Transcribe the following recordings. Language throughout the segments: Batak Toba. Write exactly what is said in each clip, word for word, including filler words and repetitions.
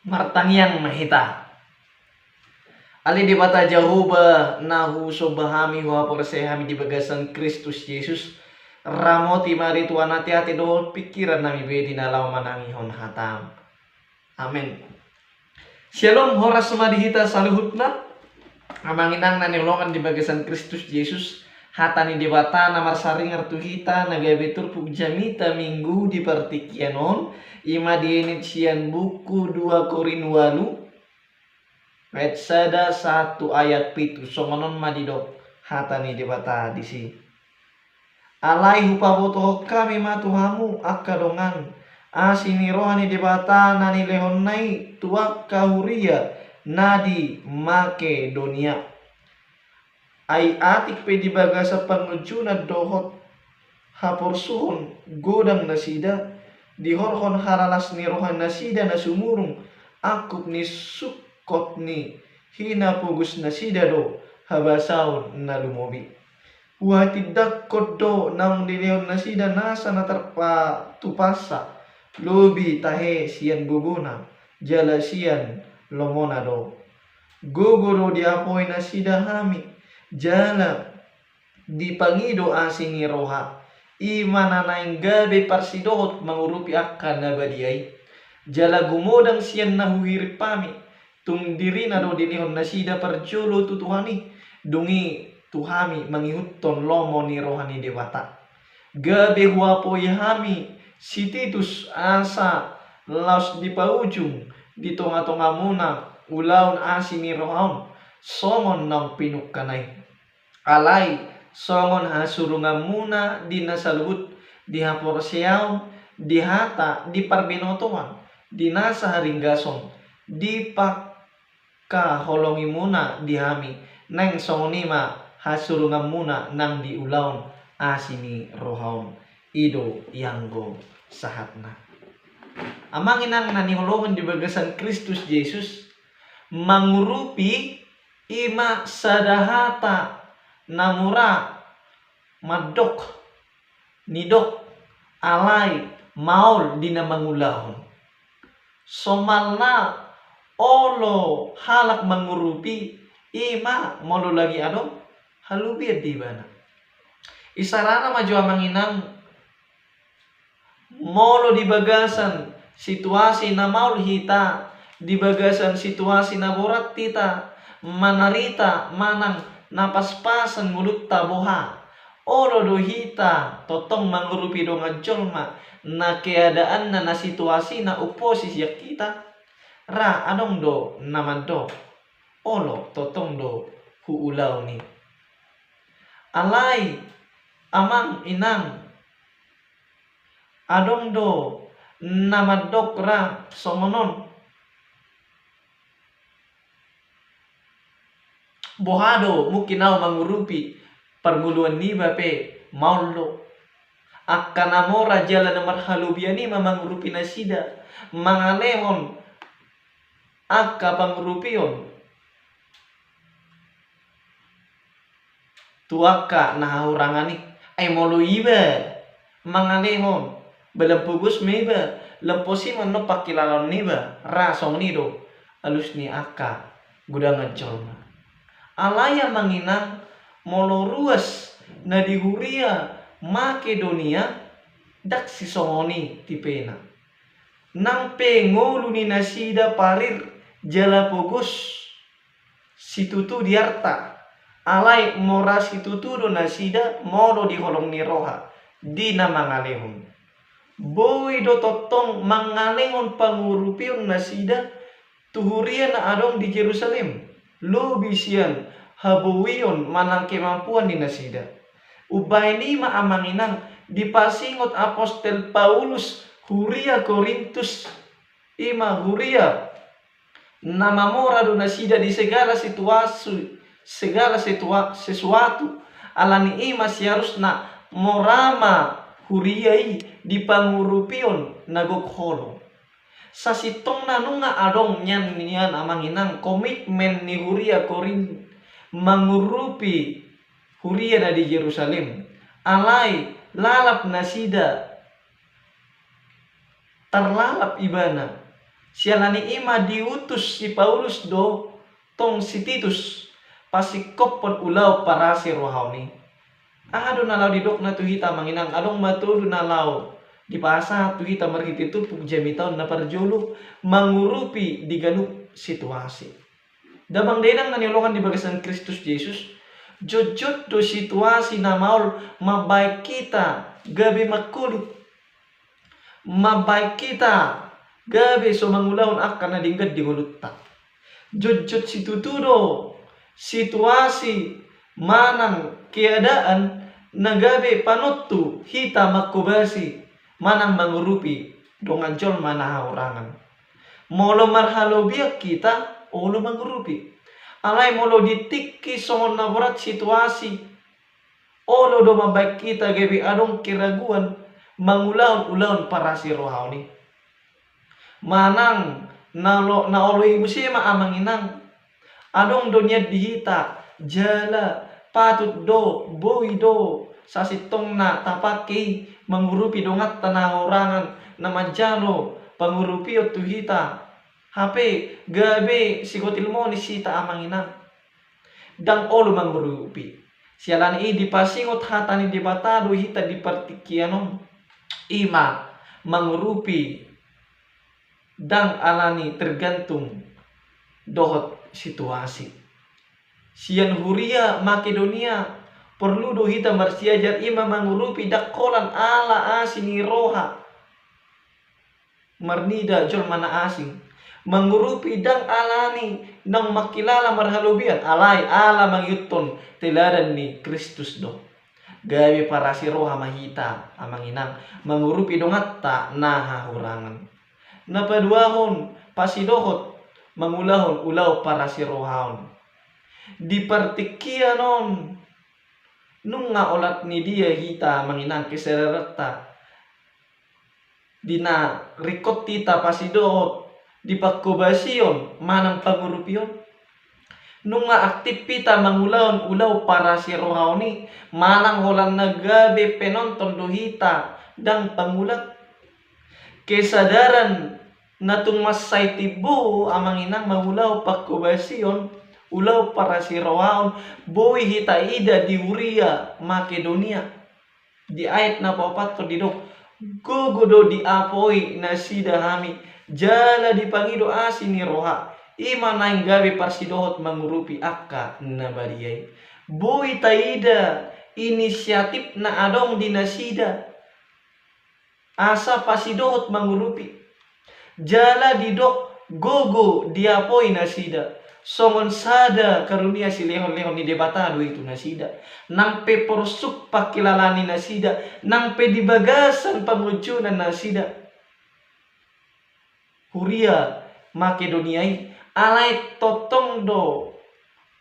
Martangiang ma hita. Ale Debata Jahowa, na husomba hami, huhaporseai hami di bagasan Kristus Jesus, ramoti ma di Tuhan ateate dohot pingkiran nami be di na laho manangihon hataM. Amen. Syalom, horas ma di hita saluhutna. Amang inang na hinaholongan di bagasan Kristus Jesus, hata ni Debata na marsaringar tu hita na gabe turpuk jamita Minggu di partingkian on, i ma dienet sian buku dua Korin ualu, ayat sada sahat tu ayat pitu. Songon on ma didok hata ni Debata disi. Alai hupabotohon hami ma tu hamu, angka dongan, asi ni roha ni Debata na nilehonNa i tu angka huria na di Makedonia. Ai atik pe di bagasan pangunjunan dohot haporsuhon godang nasida, dihorhon halalas ni roha nasida na sumurung, angkup ni sungkot ni hinapogos nasida do habasaon na lumobi. Huhatindangkon do naung dilehon nasida nasa na tarpatupa, lobi tahe sian gogona jala sian lomona do. Gogo do diapoi nasida hami, jala dipangido asi ni roha, i ma na naeng gabe parsidohot mangurupi angka na badia i. Jala gumodang sian na huhirim hami, tung dirina do dilehon nasida parjolo tu Tuhan i, dung i tu hami mangihuthon lomo ni roha ni Debata. Gabe huapoi hami si Titus asa laos dipaujung di tongatongamuna ulaon asi ni roha on, songon naung pinungkana i. Alai songon hasurunganmuna di na saluhut, di haporseaon, di hata, di parbinotoan, di nasa haringgason, di pangkaholongimuna di hami, naeng songon i ma hasurunganmuna nang di ulaon asi ni roha on. I do ianggo sahatna. Amang inang na hinaholongan di bagasan Kristus Jesus, mangurupi i ma sada hata na mura mandok, nidok, alai maol di na mangulahon. Somalna olo halak mangurupi i ma molo lagi adong halobian di ibana. Isarana ma jo amang inang, molo di bagasan situasi na maol hita, di bagasan situasi na borat hita, manarita manang na paspasan ngolunta, boha, olo do hita tongtong mangurupi dongan jolma na keadaanna, na situasina umposi sian hita? Ra adong do na mandok, olo, tongtong do huulahon i. Alai amang inang, adong do na mandok ra songon on, boha do mungkin ahu mangurupi, parngoluan niba pe maol do. Angka na mora jala na marhalobian i ma mangurupi nasida, mangalehon angka pangurupion tu angka na hahurangan i. Ai molo iba mangalehon, ba lam pogos ma iba, lam pos i ma annon pangkilalaon niba, ra songon i do alus ni angka godangan jolma. Alai amang inang, molo ruas na di huria Makedonia, ndang sisongon i tipena. Nang pe ngolu ni nasida parir jala pogos situtu di arta, alai mora situtu do nasida molo di holong ni roha di na mangalehon. Boi do tongtong mangalehon pangurupion nasida tu huria na adong di Jerusalem, lobi sian haboion manang kemampuan ni nasida. Umbahen i ma amang inang dipasingot apostel Paulus huria Korintus, i ma huria na mamora do nasida di segala situasi, segala situa-, sesuatu. Alani i ma seharusna mora ma huria i di pangurupion na gok holong. Sasintongna nunga adong nian, nian amang inang, komitmen ni huria Korint mangurupi huria na di Jerusalem. Alai lalap nasida, tarlalap ibana, Siala ni i ma diutus si Paulus do tong si Titus pasingkophon ulaon parasirohaon i. Aha do na laho didokna tu hita amang inang? Adong ma tolu na laho dipasahat tu hita marhite turpuk jamita on. Na parjolo, mangurupi di ganup situasi. Damang dainang na niolohan di bagasan Kristus Jesus, jotjot do situasi na maol mambahen hita gabe mangkolit, mambahen hita gabe so mangulahon angka na denggan di ngolunta. Jotjot situtu do situasi manang keadaan na gabe panontu hita manghobasi manang mangurupi dongan jolma na hahurangan. Molo marhalobian hita, olo mangurupi. Alai molo di tingki songon na borat situasi, olo do mambahen hita gabe adong keraguan mangulahon ulaon parasirohaon i. Manang na lo-, na olo i muse ma amang inang, adong do nian di hita, jala patut do, boi do sasintongna tapangke i mangurupi donganta na hahurangan na manjalo pangurupion tu hita. Hape gabe sigotil monis hita amang inang. Ndang olo mangurupi. Siala ni i dipasingot hata ni Debata do hita di partingkian on. I ma mangurupi ndang alani tergantung dohot situasi. Sian huria Makedonia porlu do hita marsiajar, i ma mangurupi ndang holan ala asi ni roha marnida jolma na asing. Mangurupi ndang alani naung mangkilala marhalobian, alai ala mangihuthon teladan ni Kristus do. Gabe parasiroha ma hita amang inang mangurupi donganta na hahurangan. Na paduahon, pasidohot mangulahon ulaon parasirohaon. Di partingkian on, nunga olat ni dia hita amang inang kesadaranta di na ringkot hita pasidohot di panghobasion manang pangurupion? Nunga aktif hita mangulahon ulaon parasirohaon i manang holan na gabe penonton do hita ndang pangulang? Kesadaran na tung mansai timbo amang inang mangulahon panghobasion, ulaon parasirohaon, boi hita ida di huria Makedonia. Di ayat na paopathon didok, gogo do diapoi nasida hami, jala dipangido asi ni roha, i ma naeng gabe parsidohot mangurupi angka na badia i. Boi taida inisiatif na adong di nasida asa pasidohot mangurupi. Jala didok, gogo diapoi nasida. Songon sada karunia silehonlehon ni Debata do i tu nasida. Nang pe porsuk pangkilalaan ni nasida, nang pe di bagasan pangunjunan nasida. Huria Makedonia i, alai tongtong do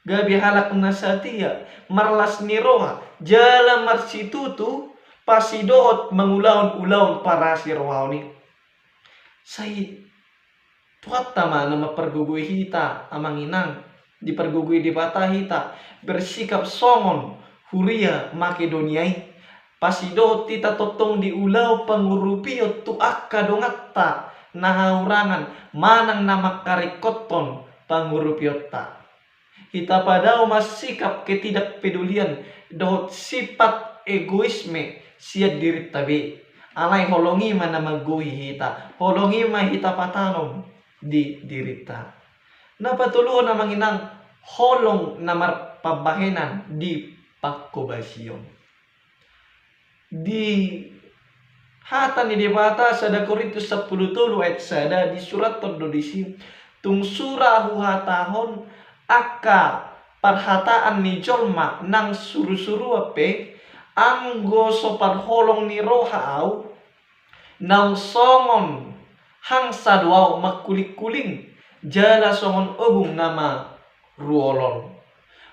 gabe halak na satia, marlas ni roha, jala marsitutu, pasidohot mangulahon ulaon parasirohaon i. Sai Tuhanta ma na mampargogoi hita amang inang, dipargogoi Debata hita, bersikap songon huria Makedonia i. Pasidohot hita tongtong di ulaon pangurupion tu angka donganta na hahurangan manang na mangkaringkothon pangurupionta. Hita padao ma sikap ketidakpedulian dohot sifat egoisme sian dirinta be. Alai holong i ma na manggohi hita, holong i ma hita patanom di dirinta. Na patoluhon amang inang, holong na marpambahenan di panghobasion. Di hata ni Debata, sada Korintus sampulu tolu ayat sada, disurathon do disi, tung sura huhatahon angka parhataan ni jolma nang surusuruan pe, anggo so parholong ni roha au, naung songon hangsa do au mangkulingkuling, jala songon ogung na maruolol.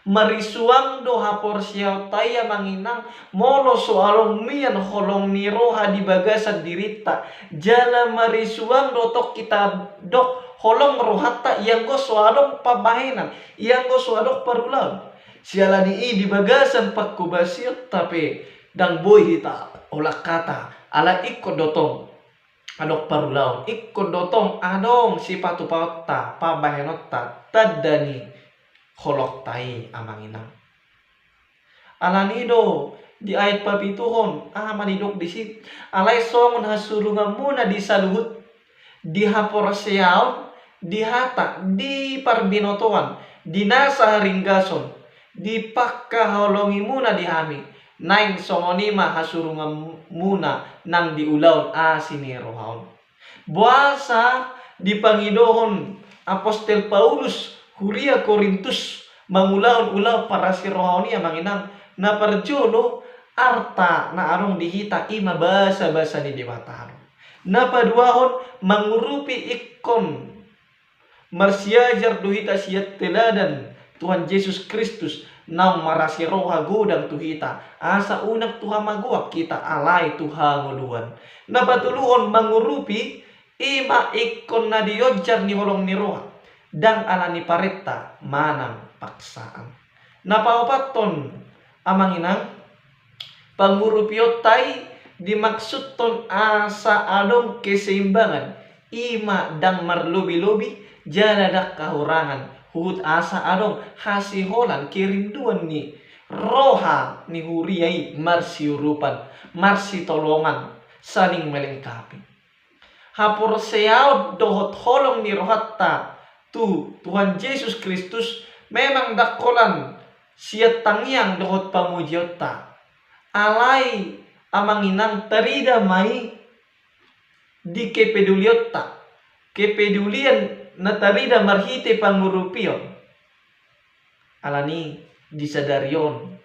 Marisuang do haporseaonta i amang inang, molo so adong nian holong ni roha di bagasan dirinta, jala marisuang do tong hita dok holong rohanta, ianggo so adong pambahenan, ianggo so adong parulaon. Siala ni i di bagasan panghobasionta pe ndang boi hita olat hata, ala ingkon do tong adong parulaon, ingkon do tong adong sipatupaonta, pambahenonta, tanda ni holongta i, amang inang. Alani do di ayat papituhon, aha ma didok disi? Alai songon hasurunganmuna di saluhut, di haporseaon, di hata, di parbinotoan, di nasa haringgason, di pangkaholongimuna di hami, naeng songon i ma hasurunganmuna nang di ulaon asi ni roha on. Boasa dipangidohon apostel Paulus huria Korintus mangulahon ulaon parasi roha on i, amang inang? Na parjolo, arta na adong di hita i ma basabasa ni Debata do. Na paduahon, mangurupi ingkon marsiajar do hita sian teladan Tuhan Jesus Kristus naung marasi roha godang tu hita, asa unang tu hamagoan hita alai tu hangoluan. Na patoluhon, mangurupi i ma ingkon na dionjar ni holong ni roha, ndang ala ni parenta manang paksaan. Na paopathon, amang inang, pangurupionta i dimaksudhon asa adong keseimbangan, i ma ndang marlobi-lobi jala ndang hahurangan, huhut asa adong hasiholan, kerinduan ni roha ni huria i marsiurupan, marsitolongan, saling melengkapi. Haporseaon dohot holong ni rohanta tu Tuhan Jesus Kristus memang ndang holan sian tangiang dohot pamujionta. Alai, amang inang, tarida ma i di kepedulionta, kepedulian na tarida marhite pangurupion. Alani, di sadari on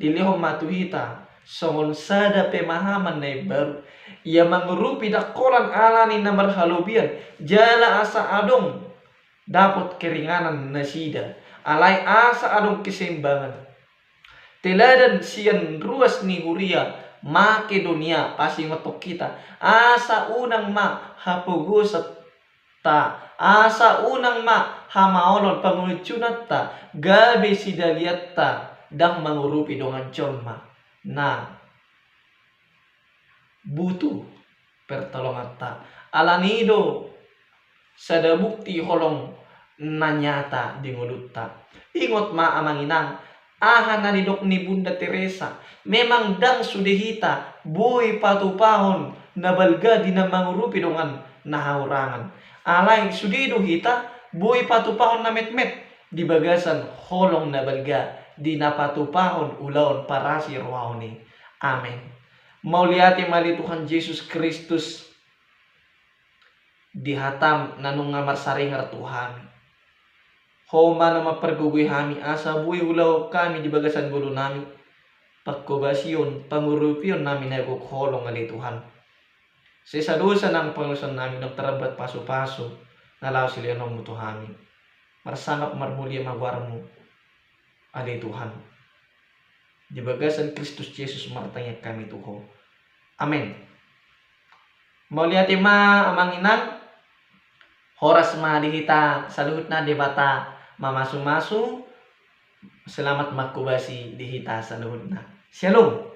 dilehon ma tu hita songon sada pemahaman na imbaru. Ia mangurupi ndang holan alani na marhalobian jala asa adong dapot keringanan nasida, alai asa adong keseimbangan. Teladan sian ruas ni huria Makedonia pasingothon hita, asa unang ma hapogosan ta, asa unang ma hamaolon pangunjunanta, gabe sidalianta ndang mangurupi dongan jolma na butuh pertolonganta. Alani do sada bukti holong na nyata di ngolunta. Ingot ma, amang inang, aha na nidok ni Bunda Teresa, memang ndang sude hita boi patupahon na balga di na mangurupi dongan na hahurangan. Alai sude do hita boi patupahon na metmet di bagasan holong na balga di na patupahon ulaon parasi roha on i. Amen. Mauliate ma ale Tuhan Jesus Kristus di hatam na nunga marsaringar tu hami. Ho ma na mampargogoi hami asa boi huulahon hami di bagasan ngolunami panghobasion, pangurupionnami na gok holong, ale Tuhan. Sesa dosa nang pangalusionnami, ndang tarambat pasupasu na laho silehononmu tu hami. Marsangap marmulia ma goarmu, ale Tuhan. Di bagasan Kristus Jesus martangiang hami tu Ho. Amen. Mauliate ma, amang inang. Horas ma di hita saluhutna, Debata mamasumasu. Selamat manghobasi di hita saluhutna. Shalom.